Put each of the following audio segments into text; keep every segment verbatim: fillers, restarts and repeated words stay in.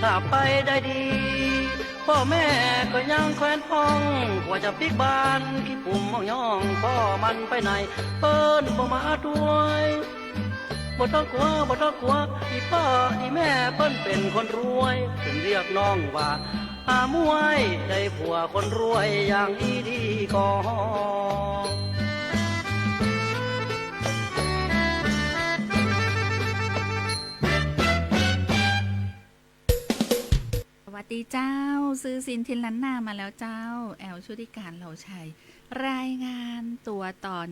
ถ้าไปได้ดี ป้อแม่ก็ยังแควนพ่อง กว่าจะปิ๊กบ้านขี้ปุ่มม่องย่อง ป้อมันไปไหน เปิ้นบ่มาตวย บ่ต้องกั๋ว บ่ต้องกั๋ว อี่ป้ออี่แม่เปิ้นเป๋นคนรวย เปิ้นเรียกน้องว่า อาหมวย ได้ผัวคนรวยอย่างอี้ดีก่อ สวัสดีเจ้า ซื่อสินถิ่นล้านนามาแล้วเจ้า แอล ชุติการ เหล่าชัย รายงานตั๋วต๋อน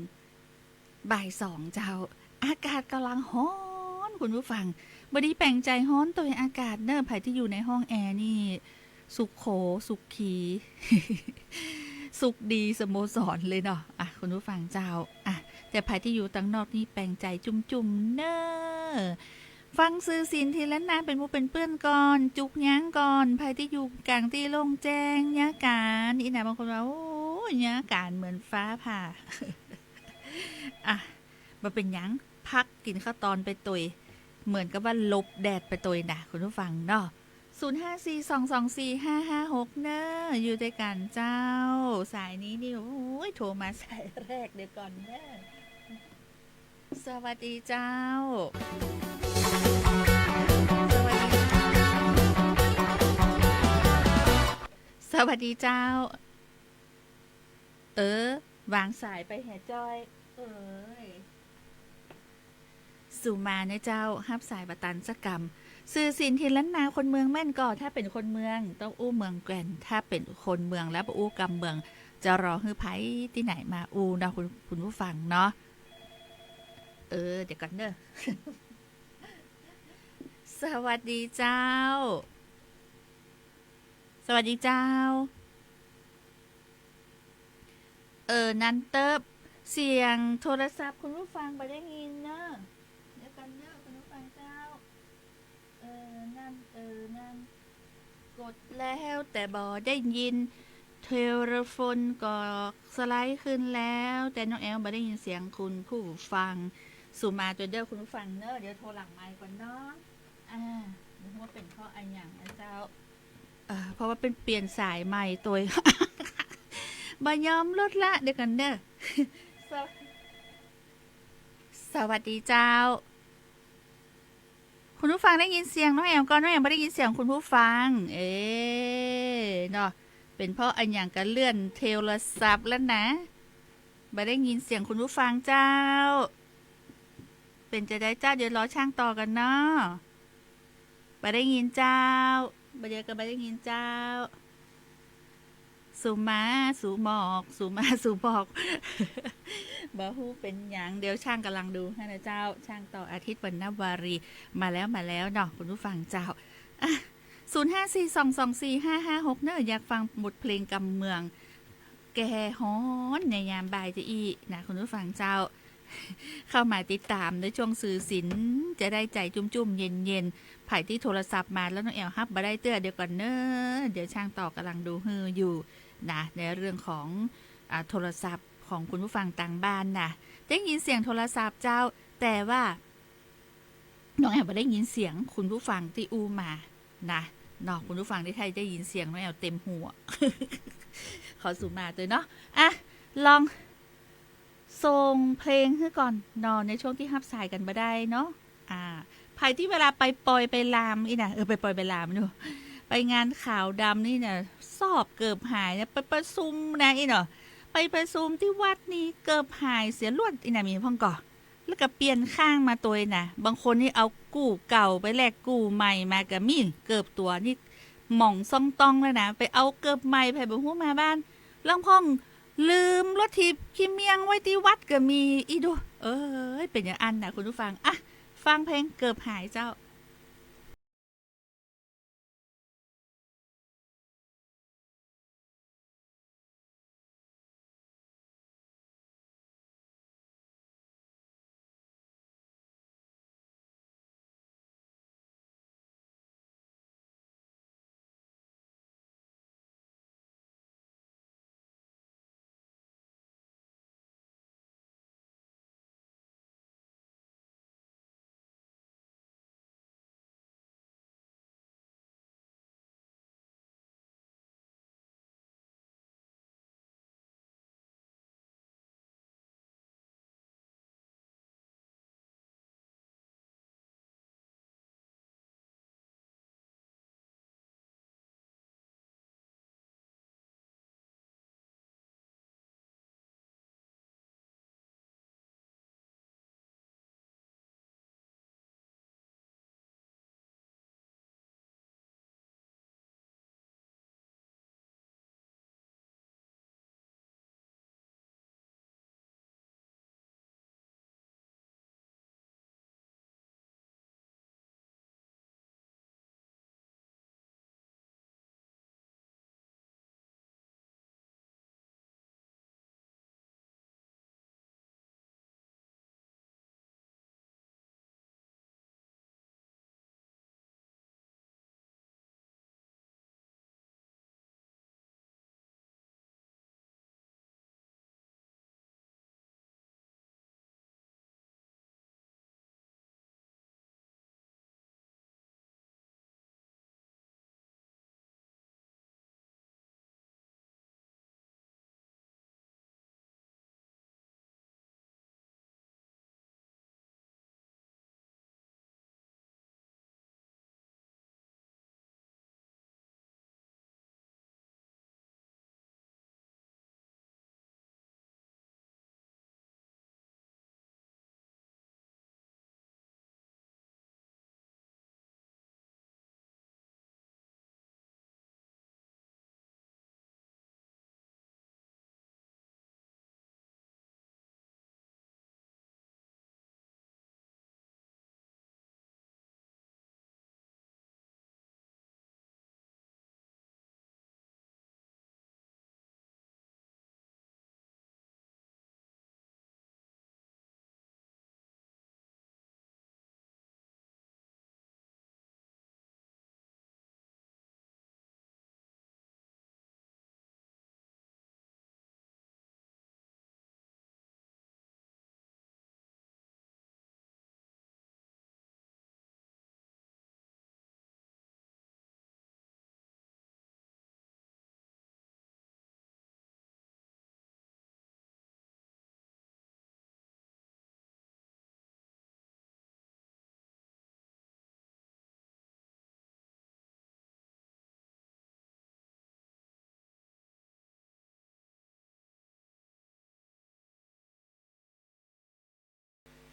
บ่ายสองเจ้า อากาศก่ำลังฮ้อน คุณผู้ฟัง บ่ดีแป๋งใจ๋ฮ้อนตวยอากาศเน่อ ใผตี้อยู่ในห้องแอร์นี่ สุโข สุขี สุขดีสโมสรเลยเนาะ อ่ะ คุณผู้ฟังเจ้า อ่ะ แต่ใผตี้อยู่ตังนอกนี่แป๋งใจ๋จุ่มๆ เน่อ ฟังซื่อสินถิ่นล้านนาเป๋นหมู่เป๋นเปื้อนก่อน จุกยั้งก่อน ใผตี้อยู่ก๋างตี้โล่งแจ้ง เยียะก๋าน อี้นะ บางคนว่า โอ้ย เยียะก๋านเหมือนฟ้าผ่า อ่ะ บ่เป๋นหยัง พักกิ๋นข้าวตอนไปตวย เหมือนกับว่าหลบแดดไปตวยนะ คุณผู้ฟังเนาะ ศูนย์ห้าสี่สองสองสี่ห้าห้าหก เน่อ อยู่ตวยกั๋นเจ้า สายนี้นี่ โอ้ย โทรมาสายแรก เดี๋ยวก่อนเน่อ สวัสดีเจ้า สวัสดีเจ้า สวัสดีเจ้า เออ วางสายไปแหมจ้อย เอ้ย สุมาเน่อเจ้า ฮับสายบ่ตันสักกำ ซื่อสินถิ่นล้านนา คนเมืองแม่นก่อ ถ้าเป๋นคนเมือง ต้องอู้เมืองแก่น ถ้าเป๋นคนเมืองแล้วบ่อู้กำเมือง จะรอหื้อใผตี้ไหนมาอู้เนาะ คุณ คุณผู้ฟังเนาะ เออ เดี๋ยวก่อนเน่อ สวัสดีเจ้า สวัสดีเจ้า เออ นั่นเต๊อะ เสียงโทรศัพท์คุณผู้ฟังบ่ได้ยินเน่อ เดี๋ยวก่อนเน่อ คุณผู้ฟังเจ้า เออ นั่น เออ นั่น กดแล้วแต่บ่ได้ยิน เทเลโฟนก็สไลด์ขึ้นแล้ว แต่น้องแอลบ่ได้ยินเสียงคุณผู้ฟัง สุมาตวยเน่อ คุณผู้ฟังเน่อ เดี๋ยวโทรหลังไมค์ก่อนเนาะ อ่า บ่ฮู้ว่าเป๋นเพราะอะหยังนะเจ้า เอ่อ เพราะว่าเปิ้นเปลี่ยนสายใหม่ตวย บ่ยอมลดละ เดี๋ยวก่อนเน่อ สว- สวัสดีเจ้า คุณผู้ฟังได้ยินเสียงน้องแอลก่อ น้องแอลบ่ได้ยินเสียงคุณผู้ฟัง เอ๊ะ เนาะ เป๋นเพราะอะหยังกะเลื่อนเทเลศัพท์แล้วนะ บ่ได้ยินเสียงคุณผู้ฟังเจ้า เป๋นจาใดเจ้า เดี๋ยวรอช่างต่อก่อนเนาะ บ่ได้ยินเจ้า บ่าเดียวก็บ่ได้ยินเจ้า สุมา สุหมอก สุมา สุหมอก บ่ฮู้เป๋นหยัง เดี๋ยวช่างก่ำลังดูหื้อนะเจ้า ช่างต่ออาทิตย์ วรรณวารี มาแล้ว มาแล้วเนาะ คุณผู้ฟังเจ้า อ่ะ ศูนย์ห้าสี่สองสองสี่ห้าห้าหก เน่อ อยากฟังบทเพลงกำเมือง แก้ฮ้อนในยามบ่ายจะอี้นะ คุณผู้ฟังเจ้า เข้ามาติดตามในช่วงซื่อสิน จะได้ใจ๋จุ่มๆ เย็นๆ ใผตี้โทรศัพท์มาแล้วน้องแอลฮับบ่ได้เตื้อ เดี๋ยวก่อนเน่อ เดี๋ยวช่างต่อก่ำลังดูหื้ออยู่นะ ในเรื่องของ อ่า โทรศัพท์ของคุณผู้ฟังตางบ้านนะ ได้ยินเสียงโทรศัพท์เจ้า แต่ว่า น้องแอลบ่ได้ยินเสียงคุณผู้ฟังตี้อู้มานะ เนาะ คุณผู้ฟังตี้ใค่ได้ยินเสียงน้องแอลเต็มหู ขอสุมาตวยเนาะ อ่ะ ลองส่งเพลงหื้อก่อนเนาะ ในช่วงตี้ฮับสายกั๋นบ่ได้เนาะ อ่า ใผตี้เวลาไปปอยไปลามอี้นะ เออ ไปปอยไปลามเนาะ ไปงานขาวดำนี่นะ สอบเกิบหายนะ ไปประชุมนะอี้เนาะ ไปประชุมตี้วัดนี่เกิบหายเสียลวดอี้นะ มีพ่องก่อ แล้วก็เปลี่ยนข้างมาตวยนะ บางคนนี่เอากู้เก่าไปแลกกู้ใหม่มาก็มี เกิบตั๋วนี่หม่องซ่องต้องแล้วนะ ไปเอาเกิบใหม่ ใผบ่ฮู้มาบ้าน ลำพ่องลืมรถถีบขี้เมียงไว้ตี้วัดก็มีอี้ดู เอ้ย เป๋นอย่างอั้นนะคุณผู้ฟัง อ่ะ ฟังเพลงเกิบหายเจ้า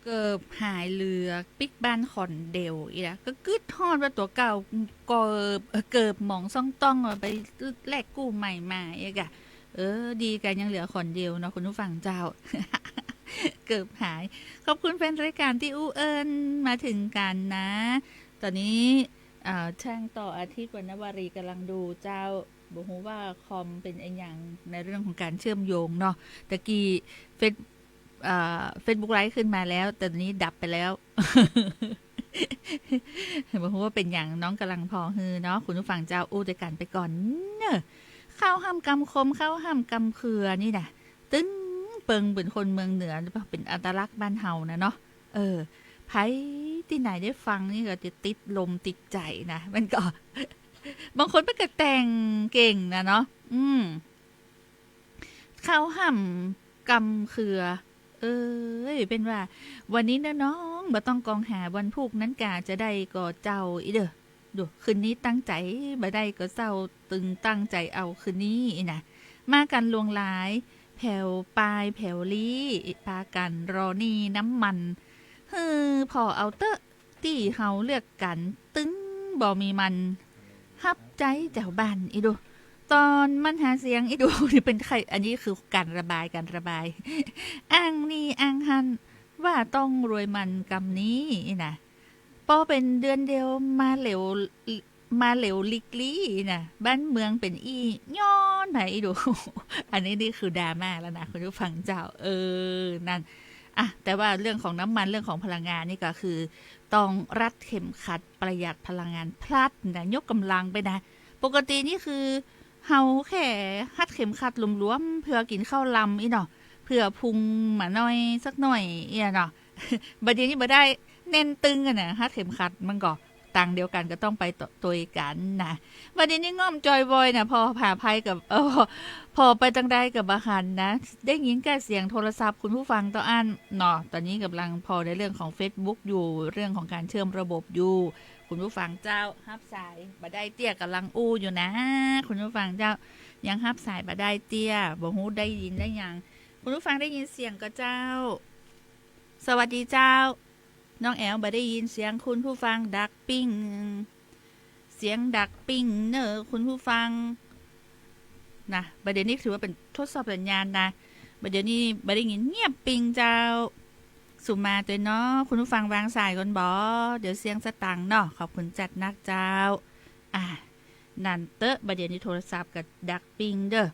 เกิบหายเหลือปิ๊กบ้านคนเดียวอี้ละ ก็กึ๊ดฮอดว่าตั๋วเก่า เกิบ เอ่อ เกิบหมองซ่องต้อง เอาไปแลกกู้ใหม่มาอี้กะ เออ ดีกั๋นยังเหลือคนเดียวเนาะ คุณผู้ฟังเจ้า เกิบหาย ขอบคุณแฟนรายการตี้อู้เอิ้นมาเถิงกั๋นนะ ต๋อนนี้ เอ่อ ช่างต่ออาทิตย์ วรรณวารี ก๋ำลังดูเจ้า บ่ฮู้ว่าคอมเป๋นอะหยังในเรื่องของก๋านเชื่อมโยงเนาะ ตะกี้เฟซ เอ่อ เฟซบุ๊กไลฟ์ขึ้นมาแล้ว แต่ต๋อนนี้ดับไปแล้ว บ่ฮู้ว่าเป๋นหยัง น้องก๋ำลังผ่อหื้อเนาะ คุณผู้ฟังเจ้า อู้ตวยกั๋นไปก่อนเน่อ ข้าวฮ่ำกำขม ข้าวฮ่ำกำเขือนี่นะ ตึงเปิงเป๋นคนเมืองเหนือ เป๋นอัตลักษณ์บ้านเฮานะเนาะ เออ ใผตี้ไหนได้ฟังนี่ก็จะติดลมติดใจ๋นะ มันก็ บางคนมันก็แต่งเก่งนะเนาะ อืม ข้าวฮ่ำกำเขือ เอ้ย เป๋นว่า วันนี้เน่อน้อง บ่ต้องกองหาวันพูกนั้นกา จะได้ก่อเจ้าอี้เด้อ ดู คืนนี้ตั้งใจ๋ บ่ได้ก็เศร้า ตึงตั้งใจ๋เอาคืนนี้อี้นะ มากั๋นหลวงหลาย แผวปายแผวลี้ ปากั๋นรอหนี้น้ำมัน หื้อผ่อเอาเต๊อะ ตี้เฮาเลือกกั๋น ตึงบ่มีมัน ฮับใจ๊แจ๋วบ้านอี้ดู ต๋อนมันหาเสียงอี้ดู นี่เป๋นใค่ อันนี้คือก๋านระบาย ก๋านระบาย อ้างนี่อ้างหั้น ว่าต้องรวยมันกำนี้อี้นะ ปอเป๋นเดือนเดียวมาเหลว มาเหลวลิกลี้นะ บ้านเมืองเป๋นอี้ ย้อนไผอี้ดู อันนี้นี่คือดราม่าแล้วนะ คุณผู้ฟังเจ้า เออ นั่น อ่ะ แต่ว่าเรื่องของน้ำมัน เรื่องของพลังงานนี่ก็คือ ต้องรัดเข็มขัดประหยัดพลังงาน พลัดนะ ยกก๋ำลังไปนะ ปกตินี่คือ เฮาแค่ฮัดเข็มขัดหลวมๆ เผื่อกิ๋นข้าวลำอี้เนาะ เผื่อพุงบ่าน้อยสักหน่อยอี้เนาะ บ่าเดี่ยวนี้บ่ได้ แน่นตึงกั๋นนะ ฮัดเข็มขัดมันก็ ตางเดียวกั๋นก็ต้องไปตวยกั๋นนะ บ่าเดี่ยวนี้ง่อมจอยบอยนะ ผ่อหาใผก็ เออ ผ่อไปตางใดก็บ่หันนะ ได้ยินก้าเสียงโทรศัพท์คุณผู้ฟังเต้าอั้นเนาะ ต๋อนนี้ก๋ำลังผ่อในเรื่องของเฟซบุ๊กอยู่ เรื่องของก๋านเชื่อมระบบอยู่ คุณผู้ฟังเจ้า ฮับสายบ่ได้เตี้ย ก๋ำลังอู้อยู่นะ คุณผู้ฟังเจ้า ยังฮับสายบ่ได้เตี้ย บ่ฮู้ได้ยินได้ยัง คุณผู้ฟังได้ยินเสียงก่อเจ้า สวัสดีเจ้า น้องแอ๋วบ่ได้ยินเสียงคุณผู้ฟังดักปิ้ง เสียงดักปิ้งเน่อคุณผู้ฟัง นะ บ่าเดี่ยวนี้ถือว่าเป๋นทดสอบสัญญาณนะ บ่าเดี่ยวนี้บ่ได้ยิน เงียบปิ้งเจ้า สุมาตวยเนาะ คุณผู้ฟังวางสายก่อนบ่ เดี๋ยวเสี้ยงสตางค์เนาะ ขอบคุณจัดนักเจ้า อ่ะ นั่นเต๊อะ บ่าเดี่ยวนี้โทรศัพท์ก็ดักปิ้งเด้อ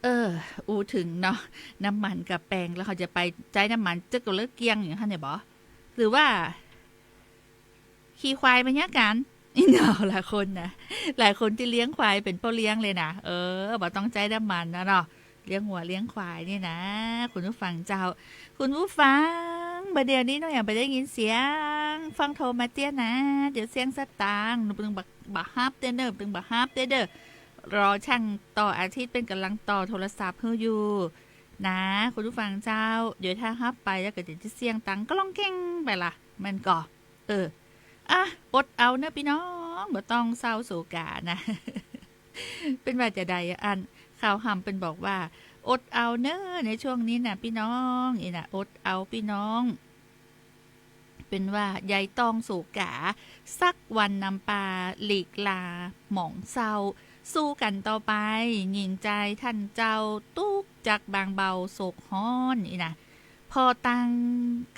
เออ อู้เถิงเนาะ น้ำมันกับแปง แล้วเฮาจะไปใจ๊น้ำมันเจ๊กก็เลิกเกลี้ยงอย่างหั้นเนี่ยบ่ หรือว่า ขี่ควายไปเยียะกั๋น อี้เนาะ หลายคนนะ หลายคนตี้เลี้ยงควายเป๋นป้อเลี้ยงเลยนะ เออ บ่ต้องใจ๊น้ำมันนะเนาะ เลี้ยงวัวเลี้ยงควายนี่นะ คุณผู้ฟังเจ้า คุณผู้ฟัง บ่าเดี่ยวนี้น้องแอ๋วบ่ได้ยินเสียง ฟังโทรมาเตี้ยนะ เดี๋ยวเสี้ยงสตางค์ เปิ้นบ่ บ่ฮับเตี้ยเน่อ เปิ้นบ่ฮับเตี้ยเน่อ รอช่างต่ออาทิตย์เปิ้นก๋ำลังต่อโทรศัพท์หื้ออยู่ นะ คุณผู้ฟังเจ้า เดี๋ยวถ้าฮับไปแล้วก็เดี๋ยวจะเสี้ยงตังก้องแก้งไปละ มันก็ เออ อ่ะ อดเอาเน่อปี้น้อง บ่ต้องเศร้าโศกานะ เปิ้นว่าจะใดอะอั้น ข้าวฮ่ำเปิ้นบอกว่า อดเอาเน่อ ในช่วงนี้น่ะปี้น้อง อี้น่ะ อดเอาปี้น้อง เปิ้นว่าใยต้องโศกา สักวันนำปาหลีกลาหมองเศร้า สู้กั๋นต่อไป หญิงจายท่านเจ้า ตุ๊กจักบางเบาโศกฮ้อน อี้น่ะ ผ่อตาง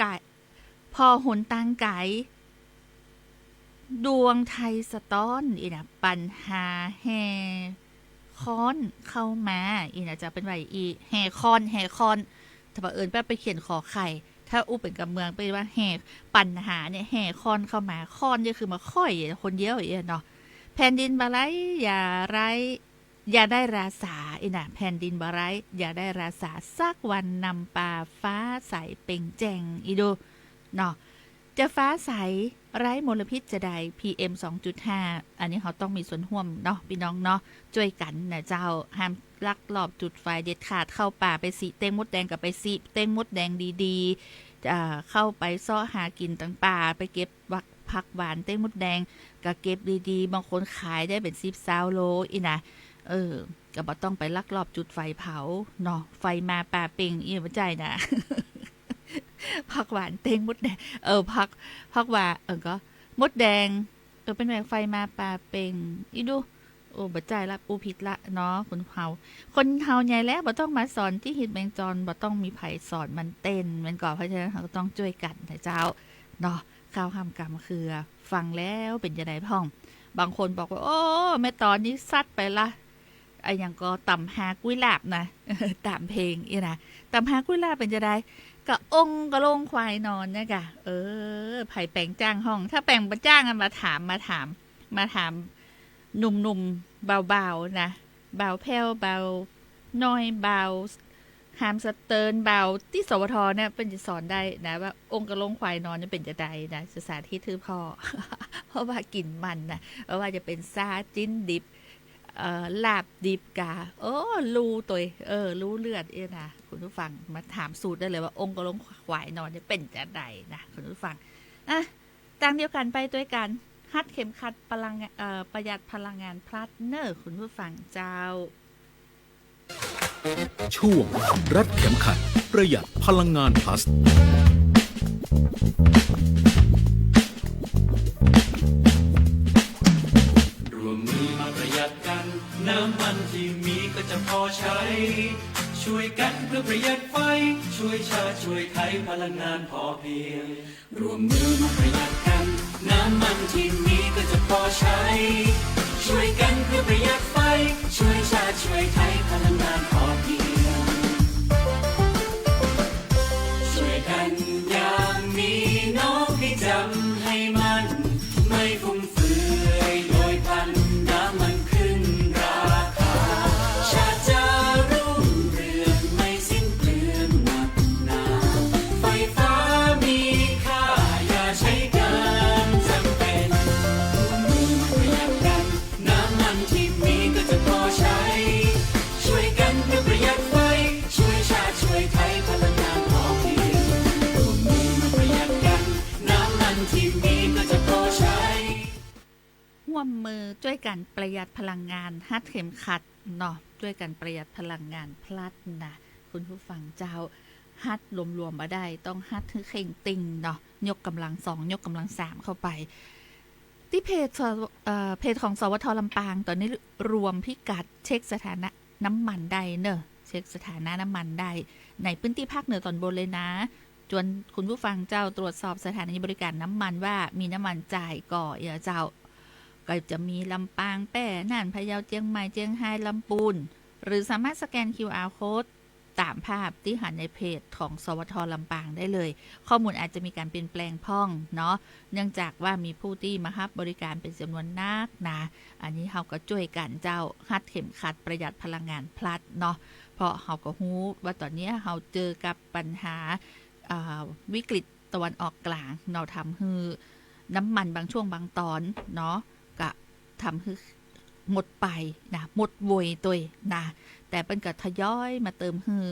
ก๋าย ผ่อหนตางก๋าย ดวงไทยสะต๊อน อี้น่ะ ปัญหาแห่ ค้อนเข้ามา อี้น่ะ จะเปิ้นว่าอี้ แห่ค้อน แห่ค้อน ถ้าบังเอิญแป๊บไปเขียนขอไข่ ถ้าอู้เป๋นกำเมืองเปิ้นว่าแห่ ปัญหาเนี่ย แห่ค้อนเข้ามา ค้อนเนี่ยคือมาค่อยคนเดียวอี้เนาะ แผ่นดินบ่ไร้ อย่าไร้ อย่าได้ราษา อี้น่ะ แผ่นดินบ่ไร้ อย่าได้ราษา สักวันนำปาฟ้าใสเป่งแจ่ง อี้ดู เนาะ จะฟ้าใส ไร้มลพิษจะใด PM สองจุดห้า อันนี้เฮาต้องมีส่วนฮ่วมเนาะ ปี้น้องเนาะ จ้วยกั๋นนะเจ้า ห้ามลักลอบจุดไฟเด็ดขาด เข้าป่าไปสิเต๊งมดแดงก็ไปสิเต๊งมดแดงดีๆ อ่า เข้าไปเซาะหากิ๋นตางป่า ไปเก็บผัก ผักหวานเต๊งมดแดงก็เก็บดีๆ บางคนขายได้เป๋นสิบซาวโลอี้น่ะ เออ ก็บ่ต้องไปลักลอบจุดไฟเผาเนาะ ไฟมาป่าเป่งอี้บ่ใจ้น่ะ ผักหวานเต็งมดแดง เออ ผัก ผักหวาน เออ ก็มดแดง เออ เป๋นแมงไฟมาปาเป๋ง อี้ดู โอ้ บ่ใจ้ละ อู้ผิดละเนาะ คนเฮา คนเฮาใหญ่แล้ว บ่ต้องมาสอนตี้ฮิตแมงจอน บ่ต้องมีใผสอนมันเต้น แม่นก่อ เพราะฉะนั้นเฮาก็ต้องจ้วยกั๋นนะเจ้า เนาะ ข้าวห้ามกำเคือ ฟังแล้วเป๋นจะใดพ่อง บางคนบอกว่า โอ้ แม่ต๋อนนี้ซัดไปละ อะหยังก็ต๋ำฮากุ้ยลาบนะ ต๋ามเพลงอี้นะ ต๋ำฮากุ้ยลาบเป๋นจะใด ก็องค์กะโลงควายนอนเนี่ยก่ะ เออ ใผแป๋งจ้างห้อง ถ้าแป๋งบ่จ้างอะ มาถาม มาถาม มาถามหนุ่มๆ บ่าวๆ นะ บ่าวแผ่ว บ่าวน้อย บ่าวฮามสเติร์น บ่าวตี้ สวท เนี่ย เปิ้นจะสอนได้นะ ว่าองค์กะโลงควายนอนเนี่ยเป๋นจะใดนะ จะสาธิตหื้อพ่อ เพราะว่ากิ๋นมันนะ บ่ว่าจะเป๋นซาจิ้นดิบ เอ่อ ลาบดิบก่า โอ้ ลู่ตวย เออ ลู่เลือดอี้นะ คุณผู้ฟัง มาถามสูตรได้เลยว่าองค์กะโลงควายนอนเนี่ยเป๋นจะใดนะ คุณผู้ฟัง อ่ะ ตางเดียวกั๋นไปตวยกั๋น ฮัดเข็มขัดพลังงาน เอ่อ ประหยัดพลังงานพลัสเน่อ คุณผู้ฟังเจ้า ช่วงรัดเข็มขัดประหยัดพลังงานพลัส ร่วมมือมาประหยัดกั๋น น้ำมันที่มีก็จะพอใช้ ช่วยกั๋นเพื่อประหยัดไฟ ช่วยชาติช่วยไทย พลังงานพอเพียง ร่วมมือมาประหยัดกั๋น น้ำมันที่มีก็จะพอใช้ ช่วยกั๋นเพื่อประหยัดไฟ ช่วยชาติช่วยไทย พลังงานพอเพียง ช่วยกั๋นอย่างมีน้อง ให้จ๋ำให้มั่น ไม่ฟุ่มเฟือยโดยพลัน น้ำมันขึ้นราคา ชาติจะรุ่งเรือง ไม่สิ้นเปลืองหนักหนา ไฟฟ้ามีค่า อย่าใช้เกินจ๋ำเป๋น ร่วมมือมาประหยัดกั๋น น้ำมันที่มีก็จะพอใช้ ช่วยกั๋นเพื่อประหยัดไฟ ช่วยชาติช่วยไทย พลังงานพอเพียง ร่วมมือมาประหยัดกั๋น น้ำมันที่มีก็จะพอใช้ ร่วมมือจ้วยกั๋นประหยัดพลังงาน ฮัดเข็มขัดเนาะ จ้วยกั๋นประหยัดพลังงานพลัสนะ คุณผู้ฟังเจ้า ฮัดรวมๆ บ่ได้ ต้องฮัดหื้อเข่งตึงเนาะ ยกก๋ำลังสอง ยกก๋ำลังสามเข้าไป ตี้เพจ ส- เอ่อ เพจของ สวท ลำปาง ต๋อนนี้รวมพิกัด เช็คสถานะน้ำมันได้เน่อ เช็คสถานะน้ำมันได้ ในปื้นตี้ภาคเหนือต๋อนบนเลยนะ จวนคุณผู้ฟังเจ้าตรวจสอบสถานีบริการน้ำมันว่ามีน้ำมันจ่ายก่อเอี้ยเจ้า ก็จะมีลำปาง แป้ น่าน พะเยา เจียงใหม่ เจียงฮาย ลำปูน หรือสามารถสแกน คิวอาร์ โค้ด ต๋ามภาพตี้หันในเพจของ สวท ลำปางได้เลย ข้อมูลอาจจะมีก๋านเปลี่ยนแปลงพ่องเนาะ เนื่องจากว่ามีผู้ตี้มาฮับบริการเป๋นจ๋ำนวนนักนะ อันนี้เฮาก็จ้วยกั๋นเจ้า ฮัดเข็มขัดประหยัดพลังงานพลัสเนาะ เพราะเฮาก็ฮู้ว่าต๋อนนี้เฮาเจอกับปัญหา อ่า วิกฤตตะวันออกกลางเนาะ ทำหื้อน้ำมันบางช่วงบางต๋อนเนาะ ก็ทำหื้อหมดไปนะ หมดโวยตวยนะ แต่เปิ้นก็ทยอยมาเติมหื้อ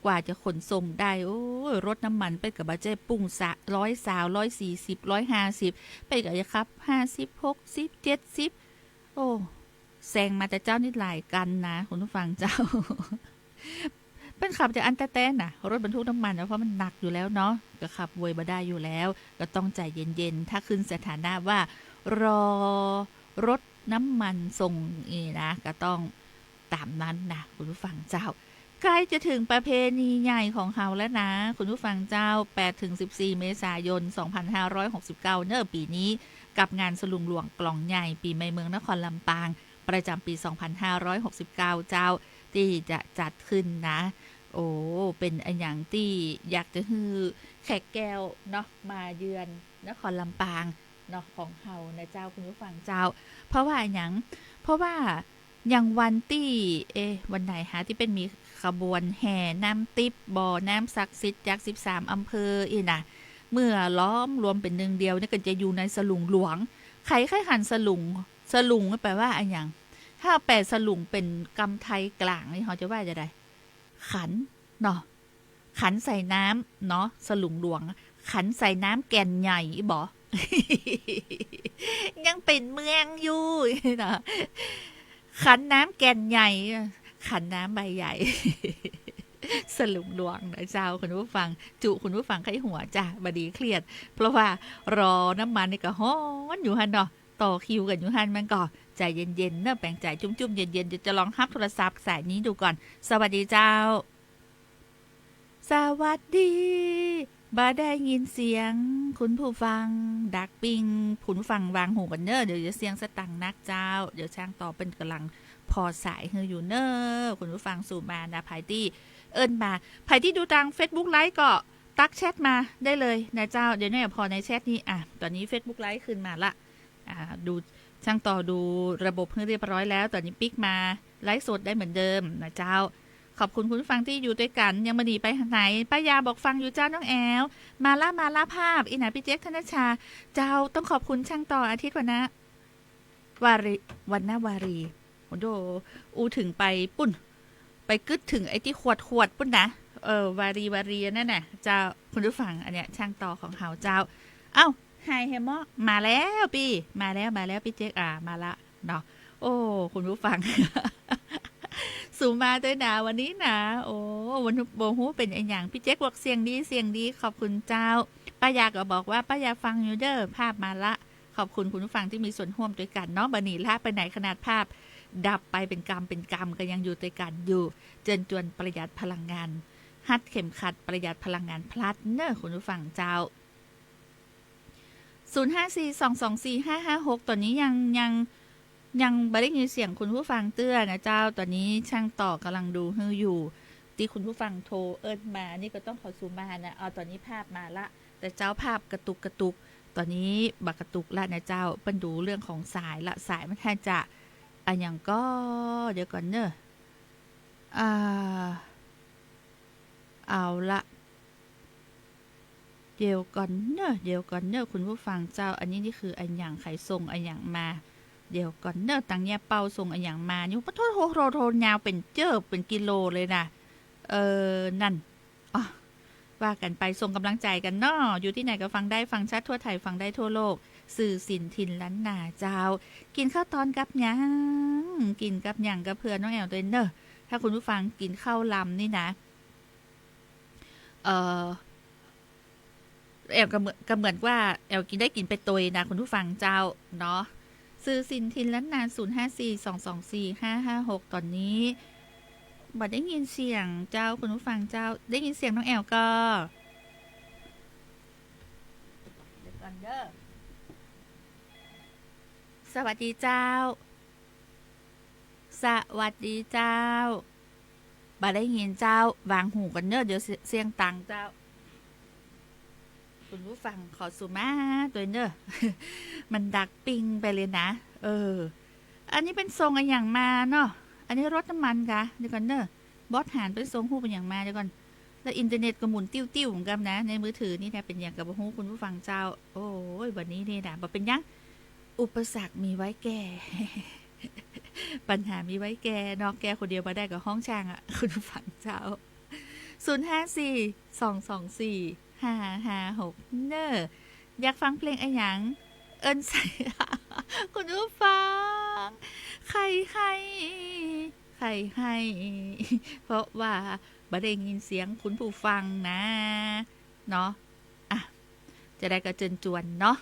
กว่าจะขนส่งได้ โอ้ย รถน้ำมันเปิ้นก็บ่ใจ้ปุ้งสะ ร้อยซาว ร้อยสี่สิบ ร้อยห้าสิบ เปิ้นก็จะขับ ห้าสิบ หกสิบ เจ็ดสิบ โอ้ แซงมาแต่เจ้านี่หลายกั๋นนะ คุณผู้ฟังเจ้า เปิ้นขับจะอั้นแต๊ๆ นะ รถบรรทุกน้ำมันนะ เพราะมันหนักอยู่แล้วเนาะ ก็ขับโวยบ่ได้อยู่แล้ว ก็ต้องใจ๋เย็นๆ ถ้าขึ้นสถานะว่ารอรถน้ำมันส่งนี่นะ ก็ต้องต๋ามนั้นนะ คุณผู้ฟังเจ้า ใกล้จะถึงประเพณีใหญ่ของเฮาแล้วนะ คุณผู้ฟังเจ้า แปดถึงสิบสี่ เมษายน สองพันห้าร้อยหกสิบเก้า เน่อ ปี๋นี้ กับงานสลุงหลวงกล่องใหญ่ ปี๋ใหม่เมืองนครลำปาง ประจ๋ำปี๋ สองพันห้าร้อยหกสิบเก้า เจ้า ตี้จะจัดขึ้นนะ โอ้ เป๋นอะหยังตี้อยากจะหื้อแขกแก้วเนาะ มาเยือนนครลำปางเนาะ ของเฮานะเจ้า คุณผู้ฟังเจ้า เพราะว่าอะหยัง เพราะว่าอย่างวันตี้ เอ๊ะ วันไหนฮะ ตี้เปิ้นมีขบวนแห่น้ำติ๊บบ่อน้ำศักดิ์สิทธิ์จากสิบสามอำเภออี้นะ เมื่อล้อมรวมเป๋นหนึ่งเดียวเนี่ย ก็จะอยู่ในสลุงหลวง ใผใค่หันสลุง สลุงแป๋ว่าอะหยัง ถ้าแป๋สลุงเป๋นกำไทยกลางนี่ เฮาจะว่าจะใด ขันเนาะ ขันใส่น้ำเนาะ สลุงหลวง ขันใส่น้ำแก่นใหญ่บ่ ยังเป๋นเมืองอยู่เนาะ ขันน้ำแก่นใหญ่ ขันน้ำใบใหญ่ สลุงหลวงนะเจ้า คุณผู้ฟัง จุคุณผู้ฟังใค่หัวจ้ะ บ่ดีเครียด เพราะว่ารอน้ำมันนี่ก็ฮ้อนอยู่หั้นเนาะ ต่อคิวกั๋นอยู่หั้น มันก็ใจ๋เย็นๆ เนาะ แป๋งใจ๋จุ้มๆ เย็นๆ เดี๋ยวจะลองฮับโทรศัพท์สายนี้ดูก่อน สวัสดีเจ้า สวัสดี บ่ได้ยินเสียงคุณผู้ฟัง ดักปิ้ง คุณผู้ฟังวางหูก่อนเน่อ เดี๋ยวจะเสียงสตังค์นักเจ้า เดี๋ยวช่างต่อเปิ้นก่ำลังผ่อสายหื้ออยู่เน่อ คุณผู้ฟังสู่มานะ ใผตี้เอิ้นมา ใผตี้ดูตางเฟซบุ๊กไลฟ์ก็ตั๊กแชทมาได้เลยนะเจ้า เดี๋ยวเนี่ยผ่อในแชทนี้ อ่ะ ต๋อนนี้เฟซบุ๊กไลฟ์ขึ้นมาละ อ่า ดู ช่างต่อดูระบบหื้อเรียบร้อยแล้ว ต๋อนนี้ปิ๊กมาไลฟ์สดได้เหมือนเดิมนะเจ้า ขอบคุณคุณผู้ฟังตี้อยู่ตวยกั๋น ยังบ่หนีไปไหน ป้ายาบอกฟังอยู่เจ้าน้องแอ๋ว มาละ มาละภาพ อี้หนา ปี้เจ๊ก ธนชชา เจ้า ต้องขอบคุณช่างต่ออาทิตย์ วรรณวารี วรรณวารี โอ้โห อู้เถิงไปปุ้น ไปกึ๊ดเถิงไอ้ตี้ขวดๆ ปุ้นนะ เออ วารี วารี อันนั้นน่ะ เจ้า คุณผู้ฟัง อันเนี้ย ช่างต่อของเฮาเจ้า เอ้า ไฮแฮมเมาะ มาแล้วปี้ มาแล้ว มาแล้ว ปี้เจ๊ก อ่า มาละเนาะ โอ้ คุณผู้ฟัง สู่มาตวยนะ วันนี้นะ โอ้ วันนี้บ่ฮู้เป๋นอะหยัง ปี้เจ๊กบอกเสียงดี เสียงดี ขอบคุณเจ้า ป้ายาก็บอกว่าป้ายาฟังอยู่เด้อ ภาพมาละ ขอบคุณคุณผู้ฟังตี้มีส่วนฮ่วมตวยกั๋นเนาะ บ่หนีละไปไหน ขนาดภาพดับไปเป๋นกำเป๋นกำ ก็ยังอยู่ตวยกั๋นอยู่ เจิญจวนประหยัดพลังงาน ฮัดเข็มขัดประหยัดพลังงานพลัสเน่อ คุณผู้ฟังเจ้า ศูนย์ห้าสี่สองสองสี่ห้าห้าหก ต๋อนนี้ยัง ยัง ยังบ่ได้ยินเสียงคุณผู้ฟังเตื้อนะเจ้า ต๋อนนี้ช่างต่อก่ำลังดูหื้ออยู่ ตี้คุณผู้ฟังโทรเอิ้นมา นี่ก็ต้องขอสู่มานะ เอา ต๋อนนี้ภาพมาละ แต่เจ้าภาพกระตุกกระตุก ต๋อนนี้บ่กระตุกละนะเจ้า เปิ้นดูเรื่องของสายละ สายมันแทบจะ อะหยังก็ เดี๋ยวก่อนเน่อ อ่า เอาละ เดี๋ยวก่อนเน่อ เดี๋ยวก่อนเน่อ คุณผู้ฟังเจ้า อันนี้นี่คืออะหยัง ใผส่งอะหยังมา เดี๋ยวก่อนเน่อ ตังเยียะเป้าส่งอะหยังมา นี่ ปะโถ โถ โถ โถ ยาวเป๋นเจ้อ เป๋นกิโลเลยนะ เออ นั่น อ๋อ ว่ากั๋นไป ส่งก๋ำลังใจ๋กั๋นเนาะ อยู่ตี้ไหนก็ฟังได้ ฟังชัดทั่วไทย ฟังได้ทั่วโลก สื่อสินถิ่นล้านนาเจ้า กิ๋นข้าวตอนกับหยัง กิ๋นกับหยังก็เผื่อน้องแอ๋วตวยเน่อ ถ้าคุณผู้ฟังกิ๋นข้าวลำนี่นะ เอ่อ แอ๋วก็เหมือน ก็เหมือนว่าแอ๋วกิ๋นได้กิ๋นไปตวยนะ คุณผู้ฟังเจ้าเนาะ สื่อสินถิ่นล้านนา ศูนย์ห้าสี่สองสองสี่ห้าห้าหก ต๋อนนี้บ่ได้ยินเสียงเจ้า คุณผู้ฟังเจ้า ได้ยินเสียงน้องแอ๋วก่อ เดี๋ยวก่อนเด้อ สวัสดีเจ้า สวัสดีเจ้า บ่ได้ยินเจ้า วางหูก่อนเน่อ เดี๋ยวเสีย เสียตังค์เจ้า คุณผู้ฟังขอสู่มาตวยเน่อ มันดักปิ้งไปเลยนะ เออ อันนี้เปิ้นส่งอะหยังมาเนาะ อันนี้รถน้ำมันกา เดี๋ยวก่อนเน่อ บอสหานเปิ้นส่งฮูปอะหยังมา เดี๋ยวก่อน แล้วอินเทอร์เน็ตก็หมุนติ้วๆ เหมือนกั๋นนะ ในมือถือนี่นะ เป๋นหยังก็บ่ฮู้ คุณผู้ฟังเจ้า โอ้ย วันนี้นี่นะ บ่เป๋นหยัง อุปสรรคมีไว้แก้ ปัญหามีไว้แก้ นอกแก้คนเดียวบ่ได้ก็ฮ้องช่างอะ คุณผู้ฟังเจ้า ศูนย์ห้าสี่สองสองสี่ห้าห้าหก เน่อ อยากฟังเพลงอะหยัง เอิ้นใส่ คุณผู้ฟัง ใค่ไห้ ใค่ไห้ เพราะว่าบ่ได้ยินเสียงคุณผู้ฟังนะ เนาะ อ่ะ จะได้ก็เจิญจวนเนาะ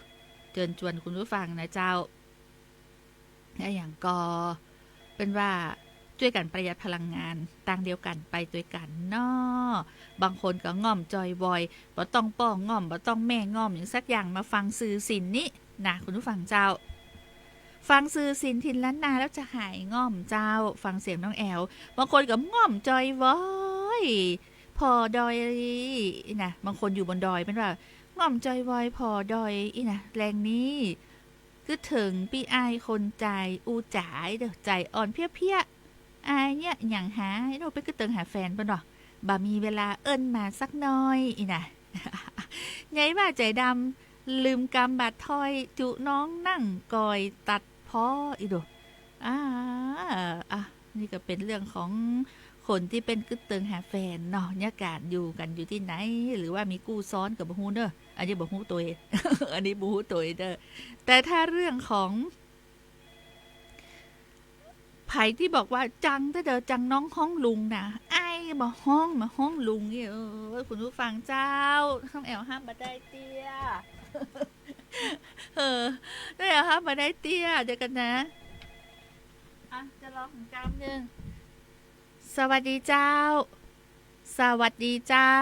เจิญจวนคุณผู้ฟังนะเจ้า อะหยังก็ เปิ้นว่าจ้วยกั๋นประหยัดพลังงาน ตางเดียวกั๋นไปตวยกั๋นเนาะ บางคนก็ง่อมจอยวอย บ่ต้องป้อง่อม บ่ต้องแม่ง่อมหยังสักอย่าง มาฟังสื่อสินนี้นะ คุณผู้ฟังเจ้า ฟังสื่อสินถิ่นล้านนาแล้วจะหายง่อมเจ้า ฟังเสียงน้องแอ๋ว บางคนก็ง่อมจอยวอย ผ่อดอยนะ บางคนอยู่บนดอยเปิ้นว่า ง่อมจอยวอยผ่อดอยอี้นะ แลงนี้ กึ๊ดเถิงปี้อ้ายคนจาย อู้จ๋าเด้อ ใจ๋อ่อนเพี้ยๆ อายเยียะหยังหา โน่ เปิ้นกึ๊ดเถิงหาแฟนเปิ้นบ่ บ่มีเวลาเอิ้นมาสักหน้อยอี้นะ ใหญ่ว่าใจ๋ดำ ลืมกำบาดถ้อย จุน้องนั่งกอยตัดพ้ออี้โด อ่า อ่ะ นี่ก็เป๋นเรื่องของคนตี้เปิ้นกึ๊ดเถิงหาแฟนเนาะ เนี่ย ก๋านอยู่กั๋นอยู่ตี้ไหน หรือว่ามีกู้ซ้อนก็บ่ฮู้เน่อ อันนี้บ่ฮู้ตวย อันนี้บ่ฮู้ตวยเน่อ แต่ถ้าเรื่องของ ใผตี้บอกว่าจังเต๊อะเด้อ จังน้องฮ้องลุงนะ อ้าย บ่ฮ้อง มาฮ้องลุงนี่ เออ คุณผู้ฟังเจ้า น้องแอ๋วฮับบ่ได้เตี้ย เออ น้องแอ๋วฮับบ่ได้เตี้ย เดี๋ยวก่อนนะ อ่ะ จะลองอีกกำนึ่ง สวัสดีเจ้า สวัสดีเจ้า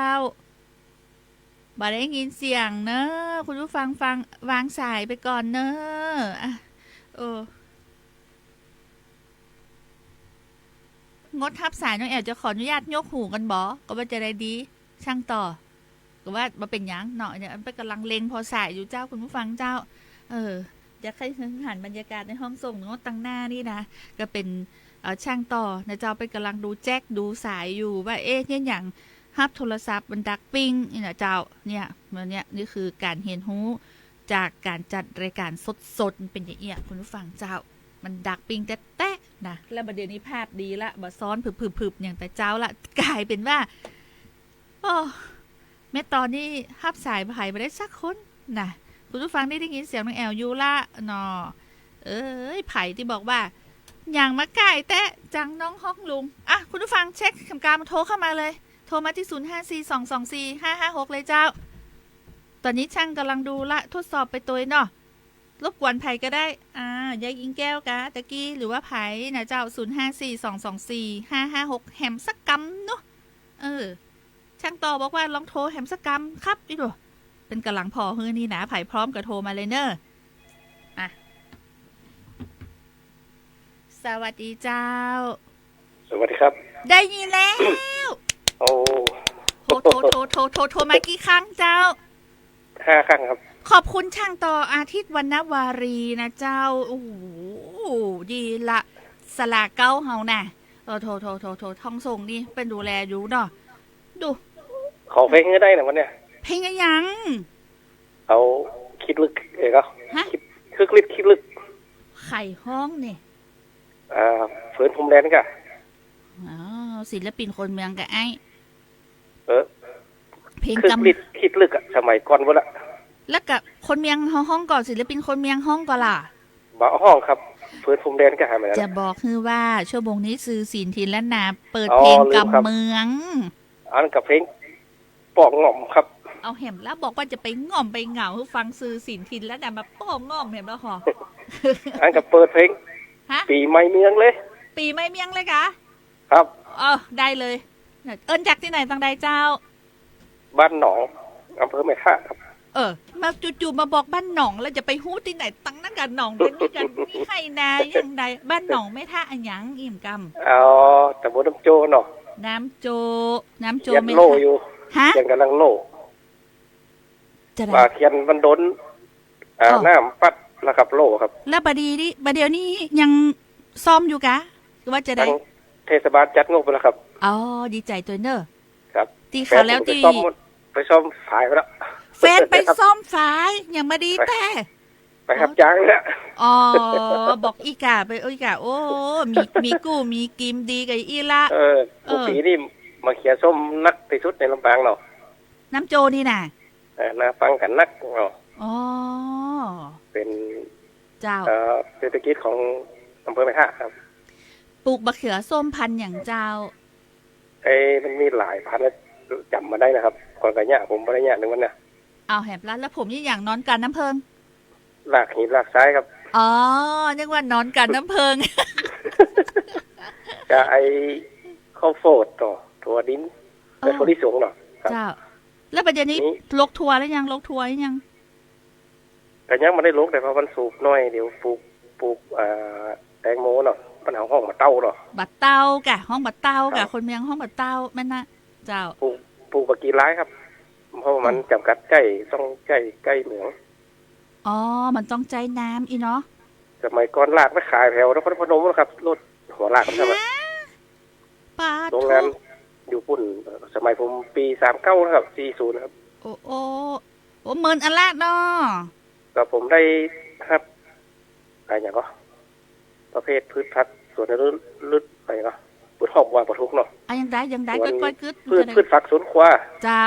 บ่ได้ยินเสียงเนอะ คุณผู้ฟังฟัง วางสายไปก่อนเนอะ อ่ะ โอ้ งดฮับสาย น้องแอ๋วจะขออนุญาตยกหูก่อนบ่ ก็ว่าจะได้ดี ช่างต่อ ก็ว่าบ่เป๋นหยังเนาะ เนี่ย อันเปิ้นก่ำลังเล็งผ่อสายอยู่เจ้า คุณผู้ฟังเจ้า เออ อยากหื้อหันบรรยากาศในห้องส่งเนาะ ตังหน้านี่นะ ก็เป๋น เอ่อ ช่างต่อนะเจ้า เปิ้นก่ำลังดูแจ็ค ดูสายอยู่ว่า เอ๊ะ เนี่ยหยัง ฮับโทรศัพท์มันดักปิ้งนี่นะเจ้า เนี่ย มันเนี่ย นี่คือก๋านเฮียนฮู้จากก๋านจัดรายก๋านสดๆ มันเป๋นอย่างเอี้ย คุณผู้ฟังเจ้า มันดักปิ้งแต๊ๆ นะ แล้วบ่าเดี่ยวนี้ภาพดีละ บ่ซ้อนผึบๆๆ อย่างแต่เจ๊าละ ก๋ายเป๋นว่า โอ้ แม่ตอนนี้ฮับสายไผบ่ได้สักคนนะ คุณผู้ฟังได้ ได้ยินเสียงน้องแอ๋วอยู่ละเนาะ เอ้ย ไผตี้บอกว่า หยังมาใก้แต๊จังน้องฮ้องลุง อ่ะ คุณผู้ฟังเช็คกำกาม โทรเข้ามาเลย โทรมาตี้ ศูนย์ห้าสี่สองสองสี่ห้าห้าหก เลยเจ้า ตอนนี้ช่างก่ำลังดูละ ทดสอบไปตวยเนาะ รบกวนไผก็ได้ อ่า ยายอิงแก้วกา ตะกี้ หรือว่าไผนะเจ้า ศูนย์ห้าสี่สองสองสี่ห้าห้าหก แหมสักกำเนาะ เออ ช่างต่อบอกว่าลองโทรแหมสักกำครับ อีโด เปิ้นก่ำลังผ่อหื้อนี่นะ ไผพร้อมก็โทรมาเลยเนอะ อ่ะ สวัสดีเจ้า สวัสดีครับ ได้ยินแล้ว โอ้ โทร โทร โทร โทร โทร โทรมากี่ครั้งเจ้า ห้าครั้งครับ ขอบคุณช่างต่ออาทิตย์ วรรณวารีนะเจ้า โอ้โห ดีละ สลาเก๊าเฮานะ เออ โทร โทร โทร โทร ห้องส่งนี่เปิ้นดูแลอยู่เนาะ ดู ขอเพลงหื้อได้นะวันเนี้ย เพลงอะหยัง เอาคิดลึก เอ้ยก็ ฮะ คิด คิดลึก คิดลึก ใผฮ้องนี่ อ่า เฟิร์น พรหมแดนกา อ๋อ ศิลปินคนเมืองกาไอ้ เออ เพลง คิด กำ ลึก คิดลึกอะ สมัยก่อนพู้นละ แล้วกาคนเมืองฮ้องก่อ ศิลปินคนเมืองฮ้องก่อล่ะ บ่ฮ้องครับ เฟิร์น พรหมแดนกา หามาแล้ว จะบอกหื้อว่าชั่วโมงนี้ซื่อศิลป์ ถิ่นล้านนา เปิด อ๋อ เพลง ลืมครับ กำเมือง อันกาเพลง ป้อง่อมครับ เอาแหมแล้วบอกว่าจะไปง่อมไปเหงาหื้อฟัง ซื่อศิลป์ ถิ่นล้านนา มาป้อง่อมแหมแล้วหอ อันกาเปิดเพลง ฮะ ปี๋ใหม่เมืองเลย ปี๋ใหม่เมืองเลยกา ครับ เออ ได้เลย เอิ้นจากตี้ไหนตังใดเจ้า บ้านหนอง อำเภอแม่ทะครับ เออ มาจู่ๆ มาบอกบ้านหนอง แล้วจะไปฮู้ตี้ไหนตังนั้นกา หนองเดี๋ยวนี้กา มีไฮ่นาอย่างใด บ้านหนองแม่ทะอะหยัง อี่มกำ อ๋อ ตำบลน้ำโจเนาะ น้ำโจ น้ำโจ เขียน แม่ทะ โล่อยู่ ฮะ เขียนก่ำลังโล่ จะได้ ว่าเขียนมันโดน อ่า อ๋อ น้ำปั๊ดนะครับ โล่ครับ แล้วบ่าดีนี้ บ่าเดี่ยวนี้ยังซ่อมอยู่กา หรือว่าจะได้ ทางเทศบาลจัดงบแล้วครับ อ๋อ ดีใจ๋ตวยเน่อ ครับ ตี้คราวแล้ว แฟนผมไป ตี้ ซ่อมหมด ไปซ่อมฝายไปแล้ว แฟนไปซ่อมฝาย ยังบ่าดีแต๊ ไปฮับจ้างแล้ว อ๋อ บอกอี้กาไป อี้กา โอ้ มี มีกู้ มีกิมดีกาอี้ละ เออ เออ ผู้ปี๋นี่มาเขียส้มนักตี้สุดในลำปางเนาะ น้ำโจนี่น่ะ เออ นาปังกั๋นนักเนาะ อ๋อ เป๋น เจ้า เอ่อ เศรษฐกิจของอำเภอแม่ทะครับ ปลูกบ่าเขือส้มพันธุ์หยังเจ้า เอ้ย มันมีหลายพันธุ์นะ จ๋ำบ่ได้นะครับ ก่อนกาเยียะ ผมบ่ได้เยียะเถิงมันนะ เอาแหมละ แล้วผมนี่หยัง หนอนกั๋นน้ำเผิง รากหินรากทรายครับ อ๋อ นึกว่าหนอนกั๋นน้ำเผิง กาไอ้ข้าวโพดต่อ ถั่วดิน เออ และถั่วลิสงเนาะ ครับ เจ้า แล้วบ่าเดี่ยวนี้ นี่ ลกถั่วแล้วยัง ลกถั่วยัง กายังบ่ได้ลก แต่เพราะมันสูบน้อย เดี๋ยวปลูก ปลูก อ่า แตงโมเนาะ บ้านเฮาฮ้องบ่าเต้าเนาะ บ่าเต้ากา ฮ้องบ่าเต้ากา ครับ คนเมืองฮ้องบ่าเต้า แม่นนะ เจ้า ปลูก ปลูกบ่ากี่ไร่ครับ เพราะว่ามัน อ๋อ จ๋ำกัดใจ๊ ต้องใจ๊ใก้เหมือง อ๋อ มันต้องใจ๊น้ำอี้เนาะ สมัยก่อนลากไปขายแถวนครพนมนะครับ รถหัวลากมันทำอะ ฮะ ปาด โรงงาน โถ่ อยู่ปู๊น เอ่อ สมัยผมปี๋สามเก้านะครับ สี่ศูนย์ครับ โอ้ โอ้ โอ้ เมินอันละเนาะ ก็ผมได้ฮับ อะหยังก็ ประเภทพืชผักสวนฤดู ฤดู อะหยังก็ เปิ้นฮ้องว่าบ่ถูกเนาะ อะหยังใด หยังใด สวน ก้อยๆ กึ๊ด พืช จะได้ พืชผักสวนครัว เจ้า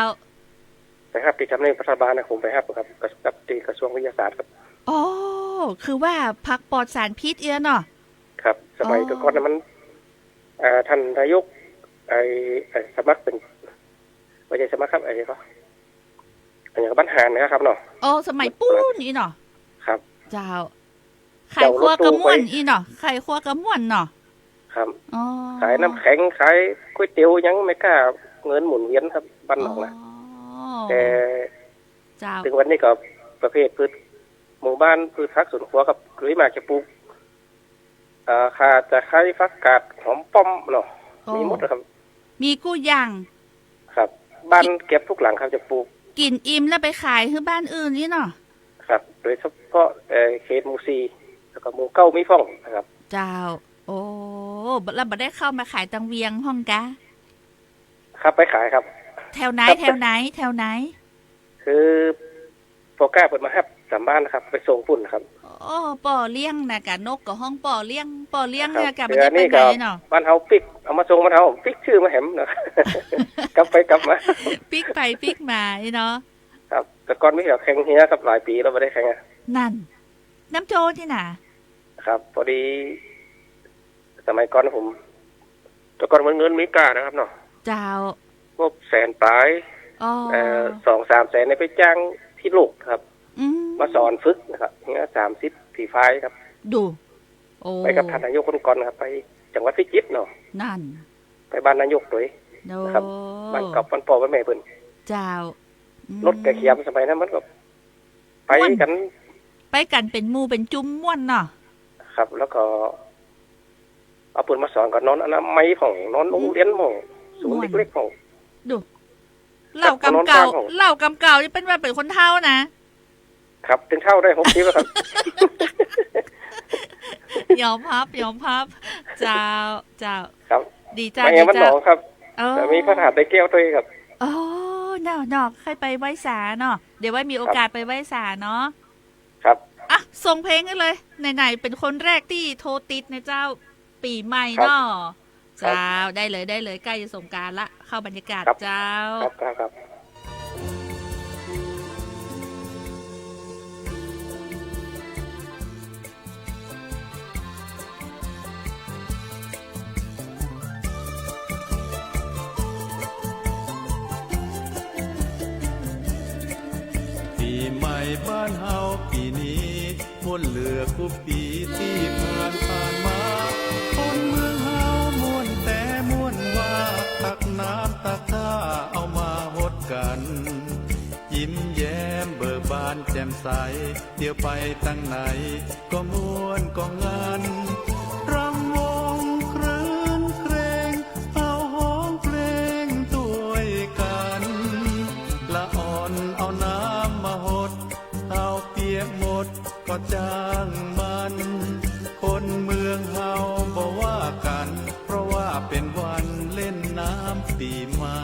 ไปฮับตี้ตำแหน่งรัฐบาลนะ ผมไปฮับครับ กับ กับตี้กระทรวงวิทยาศาสตร์ครับ อ๋อ คือว่าผักปลอดสารพิษเอี้ยเนาะ ครับ สมัย อ๋อ แต่ก่อนน่ะมัน อ่า ท่านนายก เอ่อ ไอ้ ไอ้สมัครเป๋น บ่ใจ้สมัครครับ ไอ้ก็ อันนี้ก็บรรหารนะครับเนาะ โอ้ สมัยปู๊นอี้เนาะ ครับ เจ้า ขายครัวกระม่วนอี้เนาะ ขายครัวกระม่วนเนาะ ครับ อ๋อ ขายน้ำแข็ง ขายก๋วยเตี๋ยว หยังแม่ก๊า เงินหมุนเวียนครับ บ้านนอกนะ อ๋อ แต่ เจ้า เถิงวันนี้ก็ประเภทพืชหมู่บ้าน พืชผักสวนครัวครับ โดยมากจะปลูก เอ่อ ข่า ตะไคร้ ผักกาด หอมป้อมเนาะ โอ้ มีหมดครับ มีกู้อย่าง ครับ บ้านเกือบกู้หลังครับจะปลูก กิ๋นอิ่มแล้วไปขายหื้อบ้านอื่นอี้เนาะ ครับ โดยเฉพาะ เอ่อ เขตหมู่สี่ แล้วก็หมู่เก้ามีพ่องนะครับ เจ้า โอ้ แล้วบ่ได้เข้ามาขายตังเวียงพ่องกา ครับ ไปขายครับ แถวไหน ครับ แถวไหน แถวไหน คือ ป้อก๊าเปิ้นมาฮับต๋ามบ้านนะครับ ไปส่งปู๊นนะครับ โอ้ ป้อเลี้ยงนะกะ นกก็ฮ้องป้อเลี้ยง ป้อเลี้ยง ครับ เนี่ยกะ บ่ใจ้ไปไหนเนาะ บ้านเฮาปิ๊ก เอามาส่งบ้านเฮา ปิ๊กจื้อมาแหมเนาะ กลับไปกลับมา ปิ๊กไปปิ๊กมาอี้เนาะ ครับ แต่ก่อนมีแข่งเฮือครับ หลายปี๋แล้วบ่ได้แข่งอะ นั่น น้ำโจ้นี่นะครับ พอดี สมัยก่อนผม แต่ก่อนมันเงินมีก้านะครับเนาะ เจ้า งบแสนป๋าย อ๋อ เอ่อ สองสามแสนเนี่ยไปจ้างตี้ลูกครับ อืม มาสอนฝึกนะครับ เนี่ย สามสิบ สี่ฝ่ายครับ ดู โอ้ ไปกับท่านนายกคนก่อนครับ ไปจังหวัดพิจิตรเนาะ นั่น ไปบ้านนายกตวย โอ้ นะครับ บ้านเก่าบ้านป้อบ้านแม่เปิ้น เจ้า อืม รถกะเขียม สมัยนั้นมันก็ ไปกั๋น ม่วน ไปกั๋นเป๋นหมู่เป๋นจุ้มม่วนเนาะ ครับ แล้วก็ เอาเปิ้นมาสอนก็นอนอนามัยพ่อง นอนโฮงเฮียนพ่อง ม่วน ศูนย์เด็กเล็กพ่อง ดู เล่ากำเก่า เล่ากำเก่านี่เปิ้นว่าเป๋นคนเฒ่านะ ครับ เป๋นเฒ่าได้หกสิบแล้วครับ ยอมฮับ ยอมฮับ เจ้า เจ้า ครับ ดีเจ้า มาแอวบ้านหนองครับ เออ แล้วมีพระธาตุดอยแก้วตวยครับ โอ้ เนาะ เนาะ ใค่ไปไหว้สาเนาะ เดี๋ยวไว้มีโอกาสไปไหว้สาเนาะ ครับ อ่ะ ส่งเพลงหื้อเลย ไหนๆ เป๋นคนแรกตี้โทรติดนะเจ้า ปี๋ใหม่เนาะ ครับ เจ้า ได้เลย ได้เลย ใก้จะสงกรานต์ละ เข้าบรรยากาศ ครับ เจ้า ครับ ครับ ครับ ปี๋ใหม่บ้านเฮาปี๋นี้ ม่วนเหลือกู้ปี๋ตี้ผ่านผ่านมา คนเมืองเฮาม่วนแต๊ม่วนว่า ตักน้ำตักท่าเอามาฮดกั๋น ยิ้มแย้มเบิกบานแจ่มใส เตียวไปตังไหนก็ม่วนก็งัน รำวงครื้นเครง เอาฮ้องเพลงตวยกั๋น ละอ่อนเอาน้ำมาฮด เอาเปียกหมดก็จ้างมัน คนเมืองเฮาบ่ว่ากั๋น เพราะว่าเป๋นวันเล่นน้ำปี๋ใหม่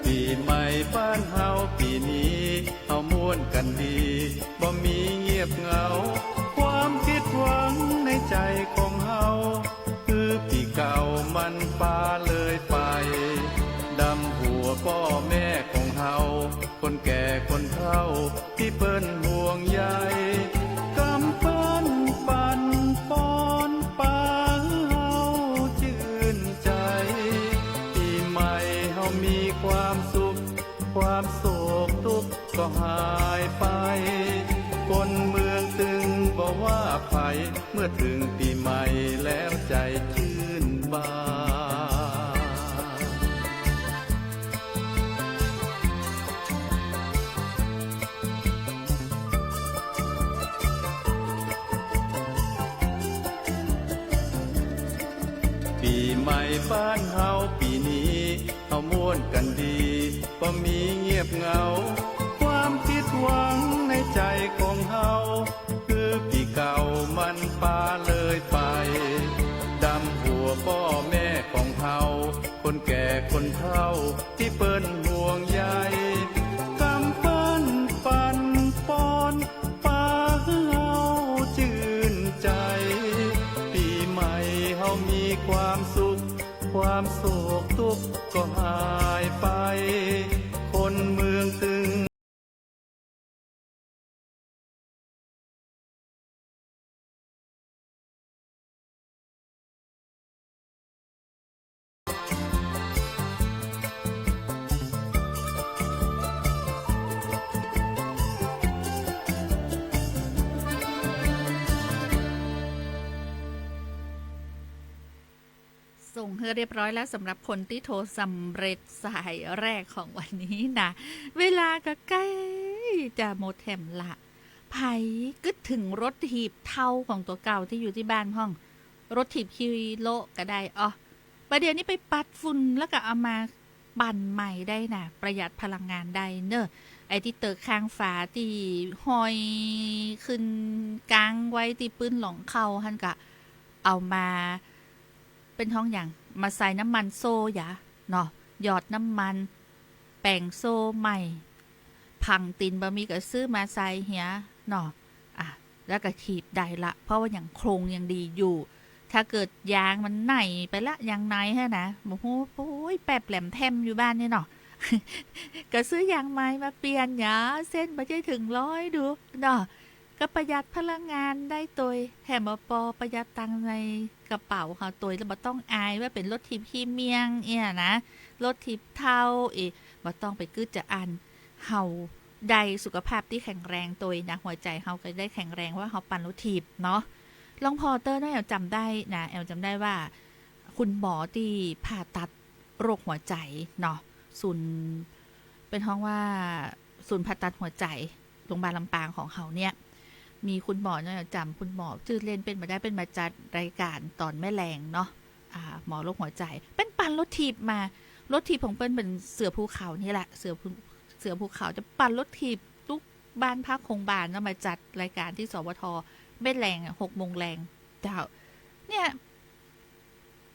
ปี๋ใหม่บ้านเฮาปี๋นี้ เฮาม่วนกั๋นดี บ่มีเงียบเหงา ความผิดหวังในใจ๋ของเฮา คือปี๋เก่ามันปาเลยไป ดำหัวป้อแม่ของเฮา คนแก่คนเฒ่าตี้เปิ้นห่วงใย กำเปิ้นปันปอนปาหื้อเฮาจื้นใจ๋ ปี๋ใหม่เฮามีความสุข ความโศกทุกข์ ก็หายไป คนเมืองตึงบ่ว่าใผ เมื่อเถิงปี๋ใหม่แล้วใจ๋จื้นบาน ปี๋ใหม่บ้านเฮาปี๋นี้ เฮาม่วนกั๋นดี บ่มีเงียบเหงา ความผิดหวังในใจ๋ของเฮา คือปี๋เก่ามันปาเลยไป ดำหัวป้อแม่ของเฮา คนแก่คนเฒ่าตี้เปิ้นห่วงใย กำปั้นปั๋นปอน ปาหื้อเฮาจื้นใจ๋ ปี๋ใหม่เฮามีความสุข ความโศกตุ๊กข์ก็หายไป คนเมืองตึง ส่งหื้อเรียบร้อยแล้วสำหรับคนตี้โทรสำเร็จสายแรกของวันนี้นะ เวลาก็ใก้จะหมดแถมละ ใผกึ๊ดเถิงรถถีบเฒ่าของตั๋วเก่าตี้อยู่ตี้บ้านพ่อง รถถีบขี้โละก็ได้ อ้อ บ่าเดี่ยวนี้ไปปัดฝุ่นแล้วก็เอามาปั่นใหม่ได้นะ ประหยัดพลังงานได้เน่อ ไอ้ตี้เติกคางฝาตี้ห้อยขึ้นก๊างไว้ตี้ปื๊นหลองเข้าหั้นก็เอามา เปิ้นฮ้องหยัง มาใส่น้ำมันโซ่หยาเนาะ หยอดน้ำมัน แป๋งโซ่ใหม่ ผังตี๋นบ่มีก็ซื้อมาใส่เหียเนาะ อ่ะ แล้วก็ถีบได้ละ เพราะว่ายังโครงยังดีอยู่ ถ้าเกิดยางมันไหนไปละ ยางในหั้นนะ โอ้โห โอ้ย แป๊บแหลมแท่มอยู่บ้านนี่เนาะ ก็ซื้อยางใหม่มาเปลี่ยนหยา เส้นบ่ใจ้เถิงร้อยดูเนาะ ก็ประหยัดพลังงานได้ตวย แถมบ่ปอประหยัดตังค์ในกระเป๋าเฮาตวย แล้วบ่ต้องอายว่าเป๋นรถถีบขี้เมียงเอี้ยนะ รถถีบเฒ่าเอ้ย บ่ต้องไปกึ๊ดจะอั้น เฮาได้สุขภาพตี้แข็งแรงตวยนะ หัวใจ๋เฮาก็ได้แข็งแรงว่าเฮาปั่นรถถีบเนาะ ลองผ่อเต๊อะเนาะ แอวจ๋ำได้นะ แอวจ๋ำได้ว่า คุณหมอตี้ผ่าตัดโรคหัวใจ๋เนาะ ศูนย์ เปิ้นฮ้องว่า ศูนย์ผ่าตัดหัวใจ๋ โรงพยาบาลลำปางของเฮาเนี่ย มีคุณหมอเนาะ จ๋ำคุณหมอ จื้อเล่นเปิ้นบ่ได้ เปิ้นมาจัดรายก๋านต๋อนแม่แลงเนาะ อ่า หมอโรคหัวใจ๋ เปิ้นปั่นรถถีบมา รถถีบของเปิ้นเป๋นเสือภูเขานี่แหละ เสือภู เสือภูเขาจะปั่นรถถีบตุ๊กบ้านพักโครงบาลเนาะ มาจัดรายก๋านตี้ สวท แม่แลงอะ หกโมงแลง เจ้า เนี่ย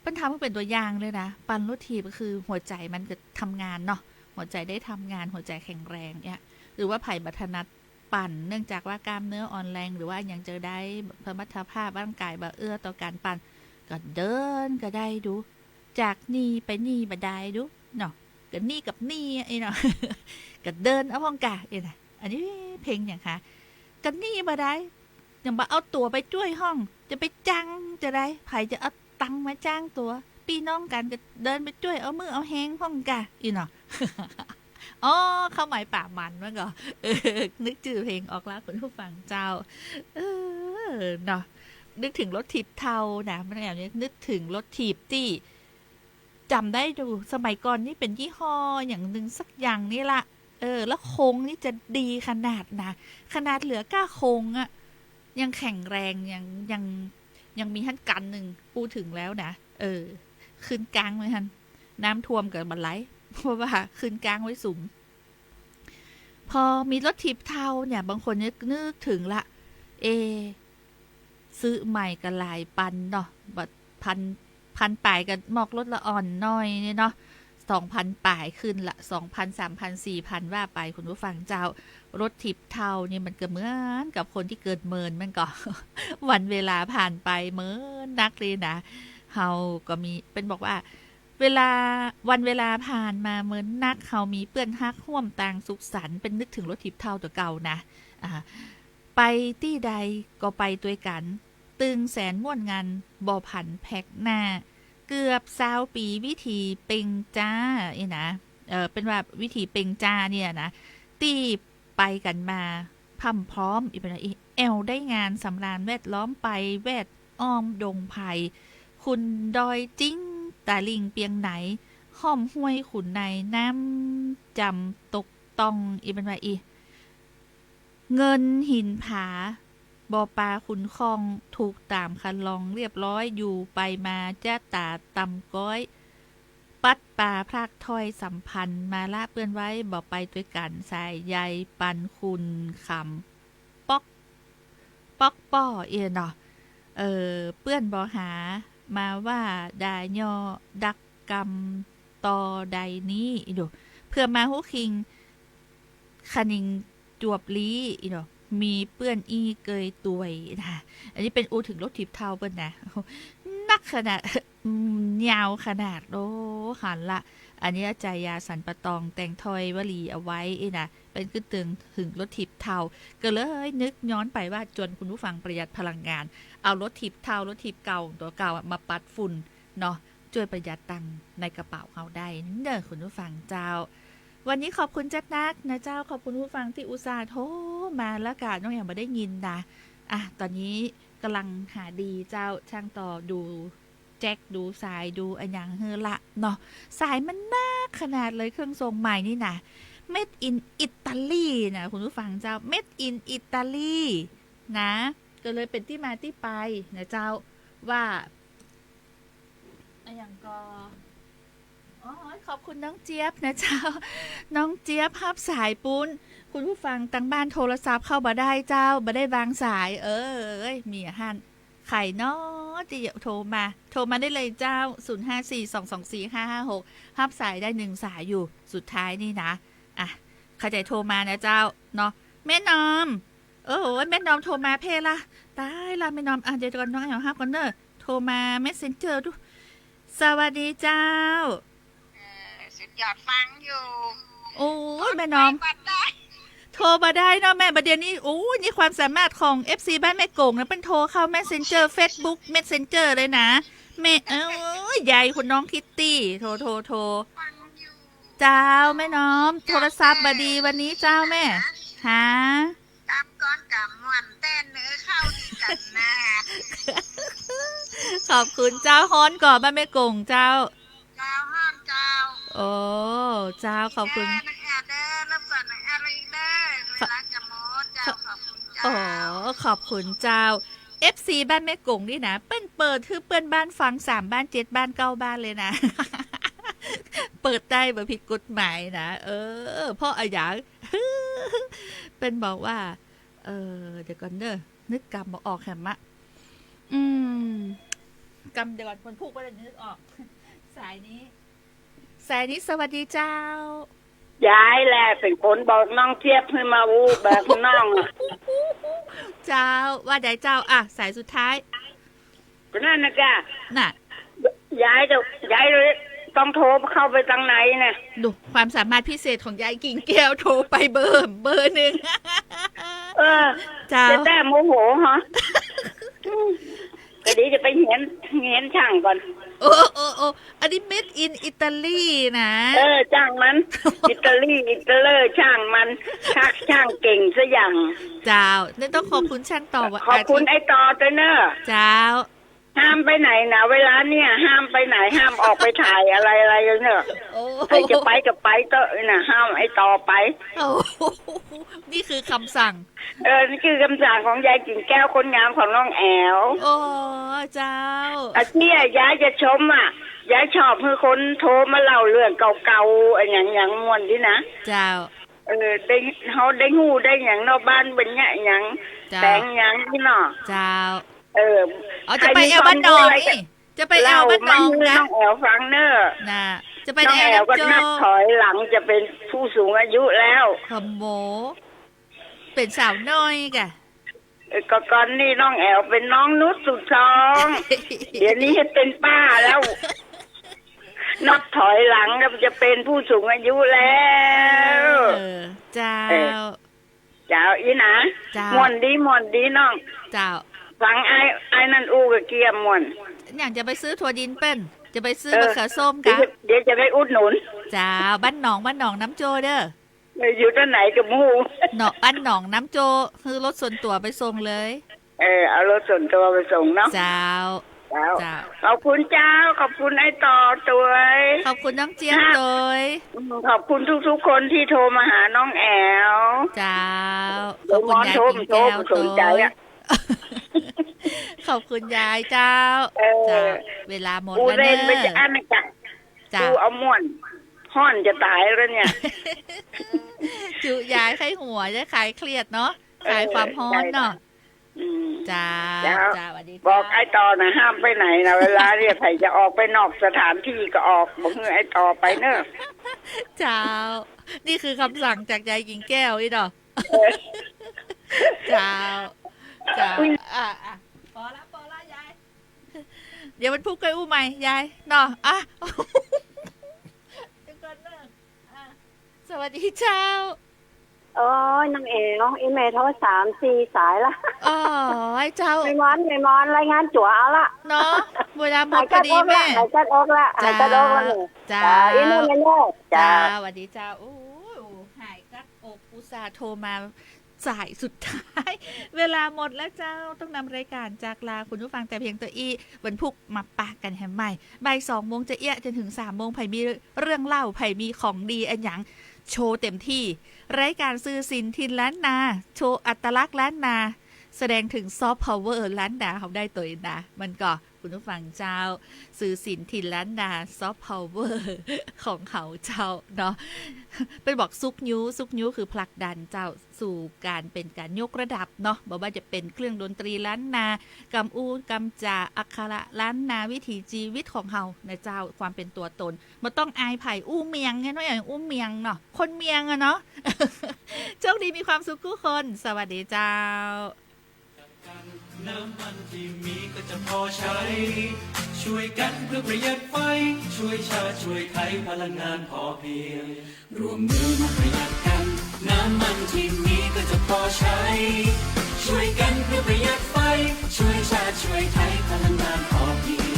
เปิ้นทำหื้อเป๋นตั๋วอย่างเลยนะ ปั่นรถถีบก็คือหัวใจ๋มันก็ทำงานเนาะ หัวใจ๋ได้ทำงาน หัวใจ๋แข็งแรงเนี่ย หรือว่าใผบ่ถนัดปั่น เนื่องจากว่ากล้ามเนื้ออ่อนแรง หรือว่าอะหยังจะได้ สมรรถภาพร่างก๋ายบ่เอื้อต่อก๋านปั่น ก็เดินก็ได้ดู จากนี่ไปนี่บ่ได้ดูเนาะ ก็นี่กับนี่อะ เอ้ยเนาะ ก็เดินเอาพ่องก่า เอ้ยนะ อันนี้เพลงหยังคะ ก็นี่บ่ได้ ยังบ่เอาตั๋วไปจ้วยพ่อง จะไปจ้างจะใด ใผจะเอาตังค์มาจ้างตั๋ว ปี้น้องกั๋นก็เดินไปจ้วย เอามื้อเอาแฮงพ่องก่า อี้เนาะ อ๋อ ข้าวไหมป๋าหมันมันก่อ เออ นึกจื้อเพลงออกละคุณผู้ฟังเจ้า เออ เนาะ นึกเถิงรถถีบเฒ่านะ มันแบบนี้ นึกเถิงรถถีบตี้ จ๋ำได้ดู สมัยก่อนนี่เป๋นยี่ห้ออย่างนึ่งสักอย่างนี่ละ เออ แล้วโครงนี่จะดีขนาดนะ ขนาดเหลือก้าโครงอะ ยังแข็งแรง ยัง ยัง ยังมีหั้นกั๋นนึ่ง ปูดเถิงแล้วนะ เออ ขึ้นก๊างไว้หั้น น้ำท่วมก็บ่ไหล เพราะว่าขึ้นก๊างไว้สูง พอมีรถถีบเฒ่าเนี่ย บางคนเนี่ยนึกเถิงละ เอ ซื้อใหม่ก็หลายปันเนาะ บ่ พัน พันป๋ายก็มอกรถละอ่อนหน้อยเนี่ยเนาะ สองพันป๋ายขึ้นละ สองพัน สามพัน สี่พัน ว่าไป คุณผู้ฟังเจ้า รถถีบเฒ่านี่มันก็เหมือนกับคนตี้เกิดเมินมันก่อ วันเวลาผ่านไปเมินนักเลยนะ เฮาก็มี เปิ้นบอกว่า เวลา วันเวลาผ่านมาเมินนัก เฮามีเปื้อนฮักฮ่วมตางสุขสันต์ เปิ้นนึกเถิงรถถีบเฒ่าตั๋วเก่านะ อ่า ไปตี้ใดก็ไปตวยกั๋น ตึงแสนม่วนงัน บ่ผันแผกหน้า เกือบซาวปี๋วิถีเป็งจ้า อี้นะ เอ่อ เปิ้นว่าวิถีเป็งจ้าเนี่ยนะ ตี้ ไปกั๋นมาพร่ำพร้อม อีกเป๋นว่า อีแอ่วได้งานสำราญแวดล้อมไปแวดอ้อมดงไพร ขุ่นดอยจิ๊งตะลิ่งเปียงไหน ห้อมห้วยขุนในน้ำจำตกต้อง อีกเป๋นว่า อี เงินหินผา บ่อปลาขุ่นข้อง ถูกต๋ามคันลองเรียบร้อย อยู่ไปมาจะต๋าตำก๊อย ปัดปาพรากถ้อยสัมพันธ์ มาละเปื้อนไว้ บ่ไปตวยกั๋น สายใยปันขุ่นขำ ป๊อก ป๊อกป้อ เอียเนาะ เอ่อ เปื้อนบ่หา มาว่าด่าย่อดักกำต่อใดนี้ อีโด เผื่อมาฮู้คิง คะนิงจวบลี้ อีโด มีเปื้อนอี้เกยตวยนะ อันนี้เป๋นอู้เถิงรถถีบเฒ่าเปิ้นนะ นักขนาด อืม ยาวขนาด โอ้ หันละ อันนี้อาจารยาสันปะตองแต่งถ้อยวลีเอาไว้เอ้ยนะ เป๋นกึ๊ดเถิง เถิงรถถีบเฒ่า ก็เลยนึกย้อนไปว่าจวนคุณผู้ฟังประหยัดพลังงาน เอารถถีบเฒ่า รถถีบเก่า ตั๋วเก่าอะมาปัดฝุ่นเนาะ จ้วยประหยัดตังค์ในกระเป๋าเฮาได้เน่อคุณผู้ฟังเจ้า วันนี้ขอบคุณเจ๊บนักนะเจ้า ขอบคุณผู้ฟังตี้อุตส่าห์โทรมา แล้วก็น้องแอ๋วบ่ได้ยินนะ อ่ะ ต๋อนนี้ก่ำลังหาดีเจ้า ช่างต่อดู แจ็คดูสายดูอะหยังหื้อละเนาะ สายมันนักขนาดเลย เครื่องทรงใหม่นี่นะ Made in Italy นะคุณผู้ฟังเจ้า Made in Italy นะ ก็เลยเป๋นตี้มาตี้ไปนะเจ้า ว่าอะหยังก่อ โอ้ย ขอบคุณน้องเจี๊ยบนะเจ้า น้องเจี๊ยบฮับสายปู๊น คุณผู้ฟังตังบ้านโทรศัพท์เข้าบ่ได้เจ้า บ่ได้วางสาย เอ้ย มีอะหั้น ใผน้อตี้โทรมา โทรมาได้เลยเจ้า ศูนย์ห้าสี่ สองสองสี่ ห้าห้าหก ฮับสายได้หนึ่งสายอยู่ สุดท้ายนี่นะ อ่ะ ใผใจ๋โทรมานะเจ้า เนาะ แม่นอม โอ้โห แม่นอมโทรมาเพ่ละ ต๋ายละแม่นอม อ่ะ เดี๋ยวก่อนน้องแอ๋วฮับก่อนเน่อ โทรมา Messenger ดู สวัสดีเจ้า เออ สุดยอดฟังอยู่ โอ้ย แม่นอม ปัดได้ โทรมาได้เนาะแม่ บ่าเดี่ยวนี้ โอ้ย นี่ความสามารถของ เอฟซี บ้านแม่ก๋งนะ เปิ้นโทรเข้า Messenger Facebook Messenger เลยนะ แม่ เอ้ย ยายคนน้องคิตตี้ โทร โทร โทร ฟังอยู่ เจ้า แม่นอม โทรศัพท์บ่ดีวันนี้เจ้าแม่ ฮะ กำก้อนกำม่วน แต้นเนื้อเข้าดีกั๋นนะ ขอบคุณเจ้า ฮ้อนก่อบ้านแม่ก๋งเจ้า เจ้าฮ้อนเจ้า โอ้ เจ้า ขอบคุณ แม่นางแอดเด้อ รบกวนนางแอดอีกเด้อ เวลาจะหมดเจ้า ขอบคุณเจ้า โอ้ ขอบคุณเจ้า เอฟซี บ้านแม่ก๋งนี่นะ เปิ้นเปิดหื้อเปื้อนบ้านฟังสามบ้าน เจ็ดบ้าน เก้าบ้านเลยนะ เปิดได้บ่ผิดกฎหมายนะ เออ เพราะอะหยัง เปิ้นบอกว่า เออ เดี๋ยวก่อนเน่อ นึกกำบ่ออกแหมอะ อืม กำเดี๋ยวก่อน คนพูดก็จะนึกออก สายนี้ สายนี้ สวัสดีเจ้า ยายแหละเป๋นคนบอกน้องเจี๊ยบหื้อมาอู้แบบน้องอะ เจ้า ว่าใดเจ้า อ่ะ สายสุดท้าย ก็นั่นนะจ้ะ น่ะ ยายจะ ยายต้องโทรเข้าไปตังไหนเนี่ย ดูความสามารถพิเศษของยายกิ่งแก้ว โทรไปเบอร์ เบอร์หนึ่ง เออ เจ้า จะแต้โมโหฮะ อืม ก็ดีจะไปเหียน เหียนช่างก่อน โอ้ โอ้ โอ้ อันนี้ Made in Italy นะ เออ ช่างมัน อิตาลี อิตาเลอร์ ช่างมัน ชักช่างเก่งซะอย่าง เจ้า นี่ต้องขอบคุณช่างต่อ ขอบคุณไอ้ต่อด้วยเนอะ เจ้า ห้ามไปไหนนะ เวลาเนี่ย ห้ามไปไหน ห้ามออกไปถ่ายอะไรอะไรเนอะ โอ้ ใครจะไปก็ไปเถอะนะ ห้ามไอ้ต่อไป โอ้ นี่คือคำสั่ง เออ นี่คือกำสั่งของยายกิ่งแก้วคนงามของน้องแอ๋ว โอ้ เจ้า อ่ะ เนี่ย ยายจะชมอ่ะ ยายชอบหื้อคนโทรมาเล่าเรื่องเก่าๆ อะหยังหยังม่วนดีนะ เจ้า เออ ได้ เฮาได้ฮู้ได้หยังนอกบ้านเปิ้นเยียะหยัง เจ้า แต๋งหยังนี่เนาะ เจ้า เออ อ๋อ จะไปแอวบ้านหนองนี่ จะไปแอวบ้านหนองนะ เล่ามาหื้อน้องแอ๋วฟังเนอะ น่ะ จะไปแอวน้ำโจ้ น้องแอ๋วก็นับถอยหลังจะเป็นผู้สูงอายุแล้ว โอ้โห เป๋นสาวน้อยก่ะ เออ ก็ก่อนนี้น้องแอ๋วเป๋นน้องนุชสุดซอง เดี๋ยวนี้เป๋นป้าแล้ว นับถอยหลังก็จะเป็นผู้สูงอายุแล้ว เออ เจ้า เออ เจ้า อี้นะ เจ้า ม่วนดี ม่วนดีน้อง เจ้า ฟังไอ้ ไอ้นั่นอู้กะเกี้ยม่วน อย่างจะไปซื้อถั่วดินเปิ้น จะไปซื้อ เออ มะเขือส้มก่ะ เดี๋ยวจะ เดี๋ยวจะไปอุดหนุน เจ้า บ้านหนอง บ้านหนองน้ำโจ้เด้อ เออ อยู่ตรงไหนก็บ่ฮู้ เนาะ บ้านหนองน้ำโจ้ หื้อรถส่วนตั๋วไปส่งเลย เออ เอารถส่วนตั๋วไปส่งเนาะ เจ้า เจ้า เจ้า ขอบคุณเจ้า ขอบคุณไอ้ต่อตวย ขอบคุณน้องเจี๊ยบตวย อืม ขอบคุณทุกๆ คนที่โทรมาหาน้องแอ๋ว เจ้า เดี๋ยว ขอบคุณยายกิ่งแก้วตวย มอนโทร โทรสนใจอะ ขอบคุณยายเจ้า เออ เจ้า เวลาหมดแล้วเน่อ อู้เล่นไปจะอั้นนะจ๊ะ เจ้า อู้เอาม่วน ฮ้อนจะต๋ายแล้วเนี่ย จุยายใค่หัว จะคลายเครียดเนาะ คลายความฮ้อนเนาะ เออ ใจ้ค่ะ อืม เจ้า เจ้า เจ้า สวัสดีเจ้า บอกไอ้ต่อนะ ห้ามไปไหนนะ เวลาเนี่ย ใผจะออกไปนอกสถานที่ก็ออก บ่หื้อไอ้ต่อไปเน่อ เจ้า นี่คือกำสั่งจากยายกิ่งแก้วอี้เนาะ เออ เจ้า เจ้า อุ๊ย อ่ะ อ่ะ ปอละ ปอละยาย เดี๋ยววันพุธค่อยอู้ใหม่ยายเนาะ อ่ะ เดี๋ยวก่อนเน่อ อ่ะ สวัสดีเจ้า โอ๊ย น้องแอ๋ว อีแม่โทรสามสี่สายละ อ๋อ ไอ้เจ้า แม่มอน แม่มอน รายงานตั๋วเอาละ เนาะ เวลาหมดพอดีแม่ หลายจัดอกละ หลายจัดอกละ หลายจัดอกละเนี่ย เจ้า เจ้า อีแม่ แม่เน่อ เจ้า เจ้า สวัสดีเจ้า โอ้ย หายจัดอก อุตส่าห์โทรมาสายสุดท้าย เวลาหมดแล้วเจ้า ต้องนำรายการจากลาคุณผู้ฟังแต่เพียงเต้าอี้ วันพุธมาปะกั๋นแหมใหม่ บ่ายสองโมงจะเอี้ยะจนถึงสามโมง ใผมีเรื่องเล่า ใผมีของดีอะหยัง โชว์เต็มตี้ รายการสื่อสินถิ่นล้านนา โชว์อัตลักษณ์ล้านนา แสดงถึงซอฟต์พาวเวอร์ล้านนาเฮาได้ตวยนะ มันก็ คุณผู้ฟังเจ้า สื่อสินถิ่นล้านนา ซอฟต์พาวเวอร์ของเฮาเจ้าเนาะ เปิ้นบอกซุกยู้ ซุกยู้คือผลักดันเจ้า สู่ก๋านเป๋นก๋านยกระดับเนาะ บ่ว่าจะเป๋นเครื่องดนตรีล้านนา กำอู้กำจ๋า อักขระล้านนา วิถีจีวิตของเฮานะเจ้า ความเป๋นตั๋วต๋น บ่ต้องอายใผ อู้เมียงไงเนาะ อย่างอู้เมียงเนาะ คนเมียงอะเนาะ โชคดีมีความสุขกู้คน สวัสดีเจ้า น้ำมันที่มีก็จะพอใช้ ช่วยกันเพื่อประหยัดไฟ ช่วยชาติช่วยไทยพลังงานพอเพียง ร่วมมือมาประหยัดกัน น้ำมันที่มีก็จะพอใช้ ช่วยกันเพื่อประหยัดไฟ ช่วยชาติช่วยไทยพลังงานพอเพียง